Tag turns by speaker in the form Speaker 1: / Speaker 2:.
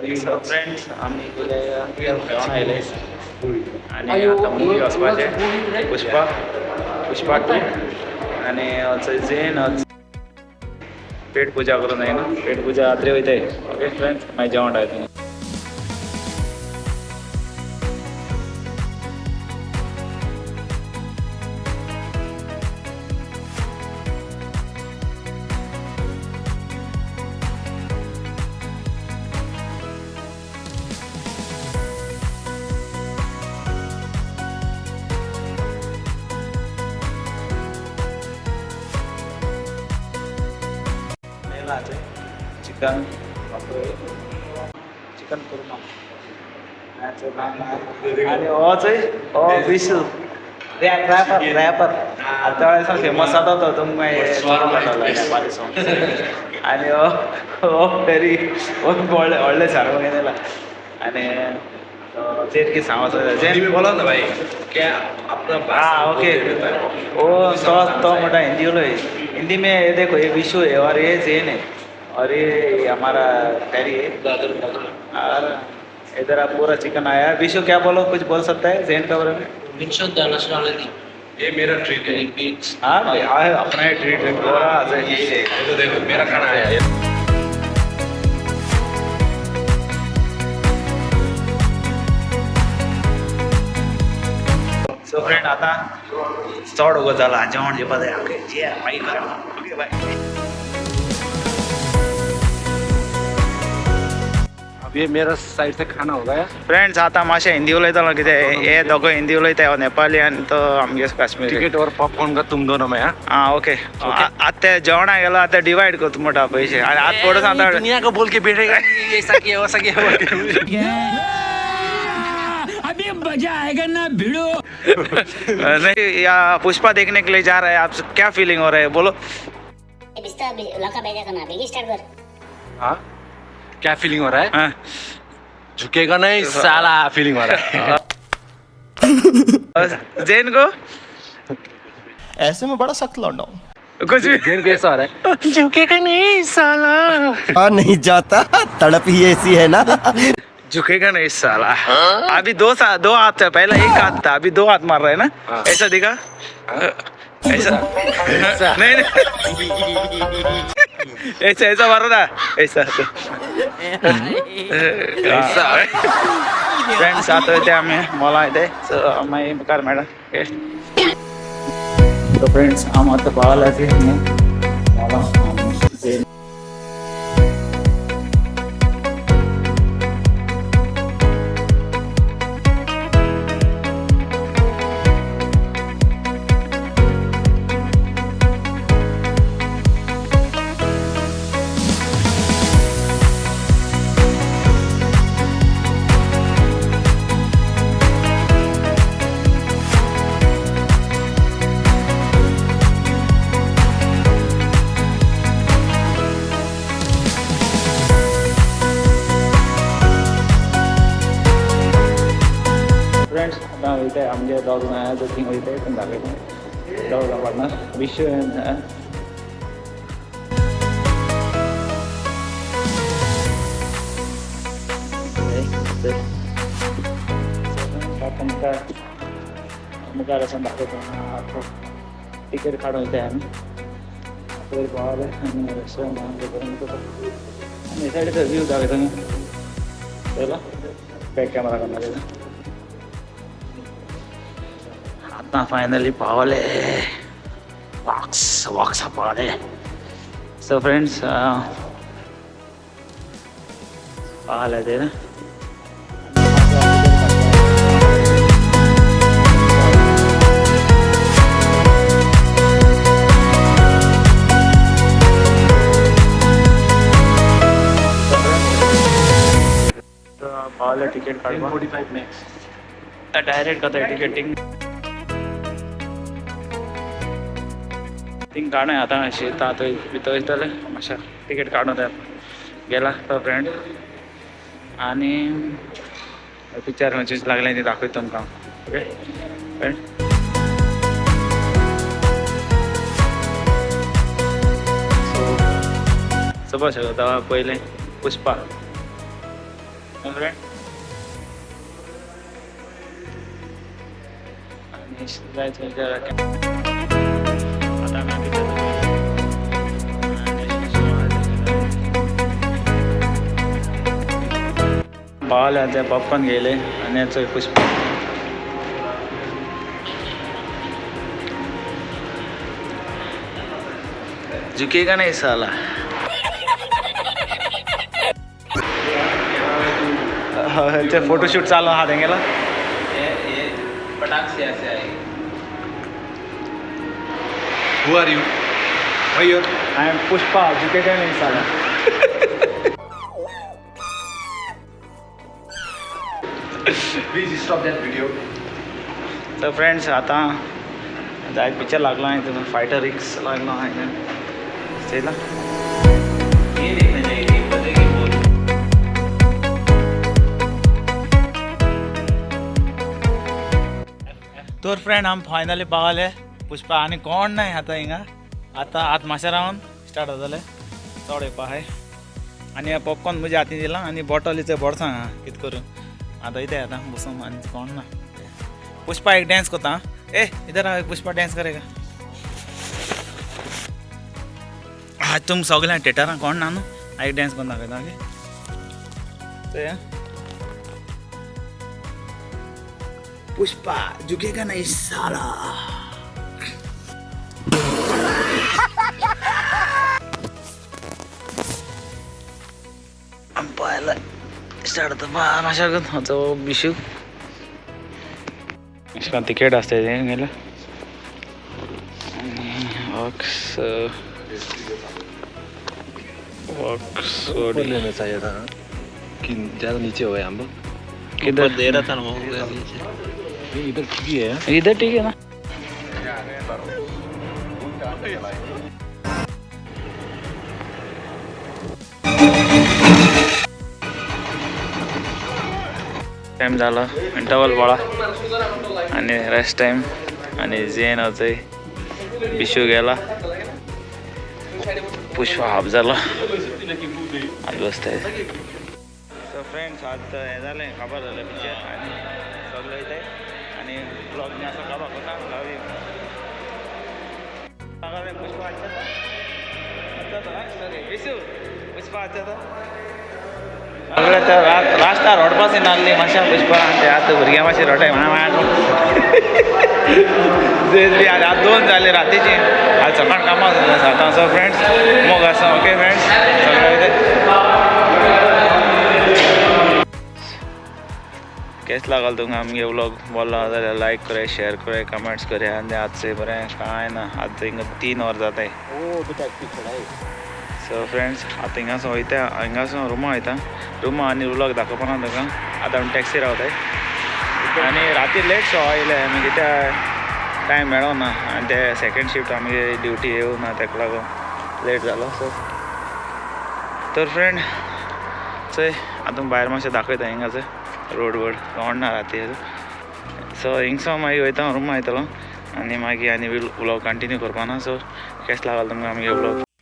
Speaker 1: So friends आमी जेवण आयले आनी आतां मुवी वचपाचें पुष्पा पुष्पा 2 आनी जेन पेट पुजा करून जायना पेट पुजा रात्री वयताय. ओके फ्रेंड्स मागीर जेवण रावता. चिकन चिकन कुर्मा आणि हो चाहिँ हो विशु रॅपर रॅपर आता फेमस जाता तो तुमकां नेपाली सॉंग. आणि हो हो वेरी हो व्हडले व्हडले सारको घेतला आणि जेन की सांगो
Speaker 2: जेन बोला ना भाई क्या अपना.
Speaker 1: हाँ ओके वो तो मोटा हिंदी उलय हिंदी में. ये देखो ये विशु है और ये जैन है और ये हमारा कैरी है और इधर आप पूरा चिकन आया है. विशु क्या बोलो कुछ बोल सकता है जैन के बारे में?
Speaker 2: ये मेरा ट्रीट है.
Speaker 1: हाँ अपना ही ट्रीट है पूरा.
Speaker 2: ये तो देखो मेरा खाना आया है.
Speaker 1: सो फ्रेंड आता चड वगत जाला जेवण जेवपा जाय. ओके जे मागीर ओके बाय.
Speaker 2: ये मेरा साइड से खाना हो गया.
Speaker 1: फ्रेंड्स आता मातशें हिंदी उलयतालो कितें हे दोगो हिंदी उलयता हो नेपाली आनी तो आमगे काश्मीरी.
Speaker 2: टिकट और पॉपकॉर्न का तुम दोनों में. हाँ
Speaker 1: आं ओके आतां ते जेवणाक गेलो आतां डिवायड करता म्हणटा पयशे आनी आतां पडून आतां
Speaker 2: दुनिया को बोल के बैठेगा ऐसा किया वैसा किया.
Speaker 3: अभी मजा आएगा ना भिड़ो.
Speaker 1: नहीं या पुष्पा देखने के लिए जा रहा है आप क्या फीलिंग हो रहा है बोलो.
Speaker 2: हाँ क्या फीलिंग हो रहा है?
Speaker 1: हाँ।
Speaker 2: झुकेगा नहीं साला फीलिंग हो रहा है.
Speaker 1: जैन को
Speaker 4: ऐसे में बड़ा सख्त लौंडा हूँ.
Speaker 1: कुछ भी
Speaker 2: जैन कैसा हो रहा है? झुकेगा नहीं साला.
Speaker 4: हाँ नहीं जाता तड़प ही ऐसी है ना.
Speaker 1: झुकेगा नहीं साला. अभी दो दो हाथ था पहले एक हाथ था अभी दो हाथ मार रहा है ना. ऐसा दिखा ऐसा नहीं नहीं ऐसा ऐसा मारो ना ऐसा. ऐसा फ्रेंड्स आतां वयता आमी मॉलां वयताय. सो मागीर मुखार मेळा. ओके सो फ्रेंड्स हांव आतां पावला मॉलां. फ्रेंड्स आतां वयताय आमगे दोग जाण आहा थिंग वयताय थंय दाखयता दोग जाण पार्टनर विश्व. मुखार मुखार वचून दाखयता टिकेट काडून वयताय आमी पयर पावले आनी रेस्टॉरंट आनी हे सायडीचो व्यू दाखयता चलो बॅक कॅमेरा करना. आतां फायनली पावले वॉक्स वॉक्सा पावले. सो फ्रेंड्स पावले ते ना. पावले टिकेट काडपा
Speaker 2: 45 मैक्स
Speaker 1: डायरेक्ट करता टिकेटिंग थिंग काडून आतां शीत आतां भितर वयतले मातशें टिकेट काडून गेला तो फ्रेंड आनी पिक्चर खंयचे लागलें ती दाखयता तुमकां. ओके फ्रेंड सो सपोज शकता पयलें पुष्पा. फ्रेंड आणि जायचं पावले ते पॉपकॉर्न गेले आणि याचो पुष्पा झुकेगा नाही साला. ते फोटोशूट चालू हा तेंगेला.
Speaker 5: पटाक से ऐसे आएगी.
Speaker 2: Who are you? Why you?
Speaker 1: I am Pushpa, झुकेगा नाही साला.
Speaker 2: Please stop that video.
Speaker 1: तर फ्रेंड्स आता जायत पिक्चर लागला आहे तुम्ही फायटर रिक्स लागला आहे चला.
Speaker 5: ये देखना चाहिए बजेगी बोल.
Speaker 1: तर फ्रेंड आम फायनली पावले पुष्पा आनी कोण नाही आता हिंगा. आतां आत मातशें रावन स्टार्ट जातलें चड येवपा आहाय. आनी पॉपकॉर्न म्हज्या हातीन दिलां आनी बॉटलीचें बोडसां कितें करून आतां इतें आतां बसून आनी कोण ना. पुष्पा एक डांस करता. ए इधर आ, पुष्पा डांस करेगा. आज तुम सगळ्या थिएटरान कोण ना न्हू एक डांस करून दाखयता. ओके चोया पुष्पा झुकेगा नहीं साला. पळयला स्टार्ट जाता मातशें हाचो बिशू अशें करून तिकेट आसता तेंगेलें. वॉक्स वॉक्स
Speaker 2: लेना चाहिए था कि ज़्यादा नीचे हो गए हम लोग.
Speaker 1: किधर
Speaker 5: दे रहा था ना वो नीचे.
Speaker 2: नहीं इधर ठीक ही है.
Speaker 1: इधर ठीक है ना. टाइम झाला इंटरवल बळा आणि रेस्ट टाइम आणि जेन होते बिशू गेला पुष्पा हाफ झाला आज बसताय. सो फ्रेंड्स आज हें जालें काबार जालें पिक्चर आनी सगळें वयताय आनी ब्लॉग बी आसा काबार करता. पुष्पा अच्छा था, अच्छा था सॉरी विशू पुष्पा अच्छा था. सगळें ते लास्टाक रडपाची नासली मातशें पुष्पा आनी ते आतां भुरग्यां मातशें रडटाय बी. आतां 2 जाले रातीची. आज सकाळ कामाक जालें सातांक. सो फ्रेंड्स मोग आसा. ओके फ्रेंड्स सगळें वयताय. केस लागल तुमकां आमगे व्लॉग बोल्ला जाल्यार लायक कराय, शेअर कराय, कमेंट्स कराय. आनी आजचें बरें कांय ना. आतां हिंगा 3 वरां जाताय. सो फ्रेंड्स आतां हिंगासून वयता, हिंगासून रुमा वयता. रुमा आनी व्लॉग दाखोवपा ना तुमकां. आतां आमी टॅक्सी रावताय आनी राती लेट शो आयले आमी कित्याक टायम मेळो ना आनी ते सेकेंड शिफ्ट आमगे ड्युटी येवं ना तेका लागून लेट जालो. सो तर फ्रेंड चोय आतां भायर मातशें दाखयता हिंगाचें रोड वोड कोण ना राती. सो हिंगसो मागीर वयता रुमा वयतलो आनी मागीर आनी व्लॉग कंटिन्यू करपा ना. सो केस लागल तुमकां आमगे व्लॉग.